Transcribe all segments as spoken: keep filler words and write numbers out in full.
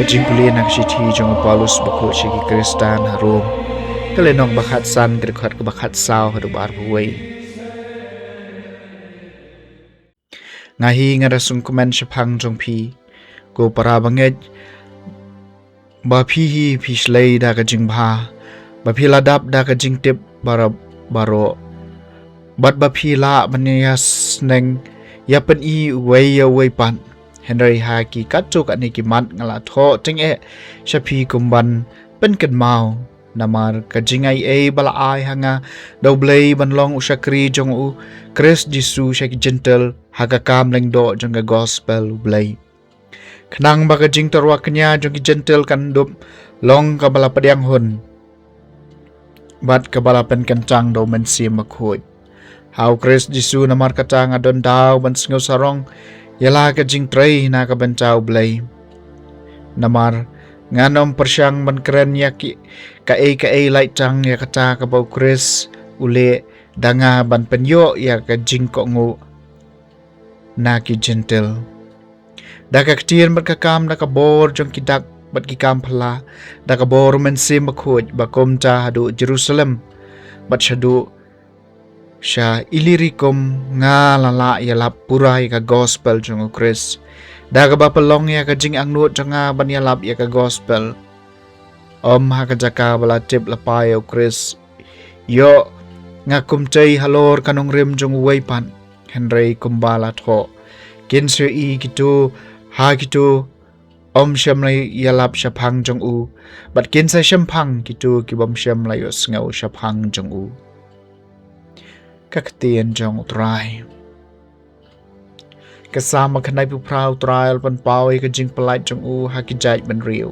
Ka jingpule na ka shithi jong u Paulus bakhuid sha ki Khristan ha Rom, ka lynnong ba khatsan, ka dkhot kaba khatsaw haduh ba arphew wei. Nga hi nga da sngewkmen shaphang jong phi, ko para bangeit, ba phi hi phi shlei da ka jingbha, ba phi la dap da ka jingtip baroh baroh, bad ba phi lah ban ïa sneng ïa pyni uwei ïa uwei pat. Hynrei ha ki katto katne ki mat nga la thoh tyngeh sha phi kum ban pynkynmaw, namar ka jingai ei ba la ai ha nga da U Blei ban long u shakri jong u Khrist Jisu sha ki Jentil ha ka kam lyngdoh jong ka gospel U Blei, khnang ba ka jingtyrwa kñia jong ki Jentil kan dup long kaba la pdiang hun bad kaba la pynkyntang da U Mynsiem Bakhuid ha u Khrist Jisu. Namar kata nga don daw ban sngewsarong ïa la ka jingtrei na ka bynta U Blei, namar ngan ym pyrshang ban kren ïa ki kaei kaei lait tang ïa kata kaba u Khrist u leh da nga ban pynïoh ïa ka jingkohnguh na ki Jentil, da ka ktien bad ka kam, da ka bor jong ki dak bad ki kam phylla, da ka bor U Mynsiem Bakhuid, ba kumta haduh Jerusalem bad shaduh sha Illyricum nga la lah ïalap pura ïa ka gospel jong u Khrist, da kaba pynlong ïa ka jingangnud jong nga ban ïalap ïa ka gospel. Ym ha ka jaka ba la tip lypa ïa u Khrist, ïoh nga kumtei halor ka nongrim jong uwei pat, hynrei kumba la thoh: Kin sa ïohi kito ha kito ym shym la ïalap shaphang jong u, bad kin sa shemphang kito ki bym shym la ïohsngew shaphang jong u. Ka ktien jong u Trai. Ka Salm khyndai phew phra. U Trai u la pynpaw ïa ka jingpyllait jong u ha ki jaid bynriew.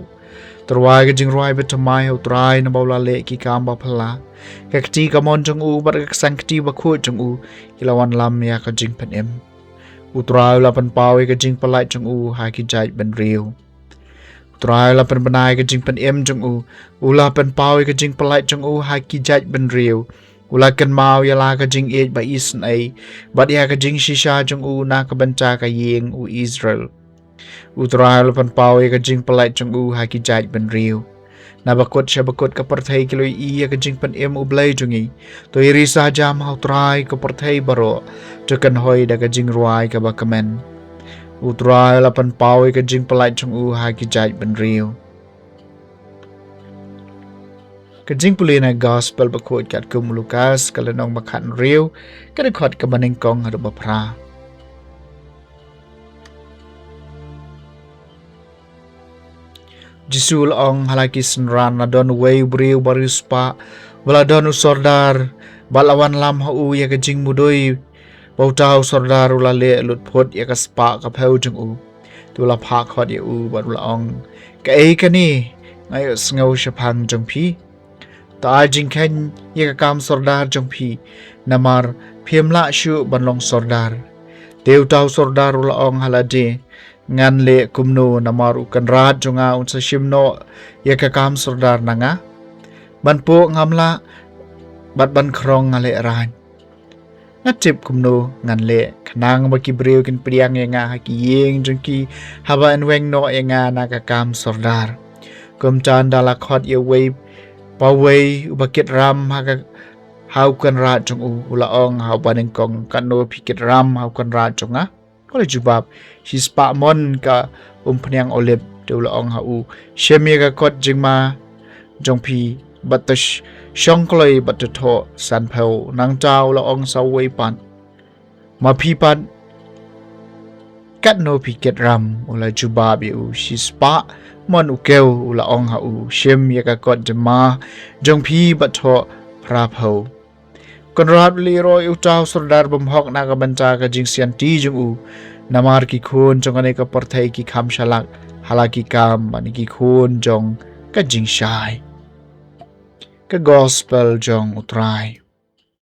To rwai ka jingrwai bathymmai ha u Trai, naba u la leh ki kam ba phylla. Ka kti kamon jong u bad ka ksang kti bakhuid jong u ki la wanlam ïa ka jingpynim. U Trai u la pynpaw ïa ka jingpyllait jong u ha ki jaid bynriew. U Trai u la pynbna ïa ka jingpynim jong u. U la pynpaw ïa ka jingpyllait jong u ha ki jaid bynriew. U la kynmaw ïa la ka jingïeit ba isynei bad ïa ka jingshisha jong u na ka bynta ka ïing u Israel. U Trai u la pynpaw ïa ka jingpyllait jong u ha ki jaid bynriew. Na bakut sha bakut ka pyrthei ki la ïohi ïa ka jingpynim U Blei jong ngi. To ïa risa jam ha u Trai, ko pyrthei baroh, to kynhoi da ka jingrwai kaba kmen. U Trai u la pynpaw ïa ka jingpyllait jong u ha ki jaid bynriew. Ka jingpule na gospel bakhuid katkum u Lukas, ka lynnong ba khathynriew, ka dkhot kaba nyngkong haduh ba phra. Jisu u la ong ha la ki synran: La don uwei u briew ba riewspah, ba la don u sordar, bad la wanlam ha u ïa ka jingmudui, ba uta u sordar u la leh lutphut ïa ka spah ka phew jong u. Te u la phah khot ïa u bad u la ong: Kaei kane nga ïohsngew shaphang jong phi? To ai jingkheiñ ïa ka kam sordar jong phi, namar phim lah shuh ban long sordar. Te uta u sordar u la ong ha lade: Ngan leh kumno, namar u kynrad jong nga un sa shim noh ïa ka kam sordar na nga? Ban pok ngam lah, bad ban khrong nga lehrain. Nga tip kumno ngan leh, khnang ba ki briew kin pdiang ïa nga ha ki ïing jong ki, haba yn weng noh ïa nga na ka kam sordar. Kumta ynda la khot ïa uwei pa uwei uba kit ram ha ka, ha u kynrad jong u, u la ong ha uba nyngkong: Katno phi kit ram ha u kynrad jong nga? U la jubab: Shispah mon ka umphniang olib. Te u la ong ha u: Shim ïa ka kot jingma jong phi, bad to sh-, shong kloi bad to thoh sanphew. Nangta u la ong sa uwei pat: Ma phi pat, katno phi kit ram? U la jubab ïa u: Shispah mon u kew. U la ong ha u: Shim ïa ka kot jingma jong phi bad thoh phraphew. Kynrad u la ïaroh ïa uta u sordar bymhok na ka bynta ka jingsianti jong u, namar ki khun jong kane ka pyrthei ki kham shalak ha la ki kam, bad ki khun jong ka jingshai. Ka gospel jong u Trai.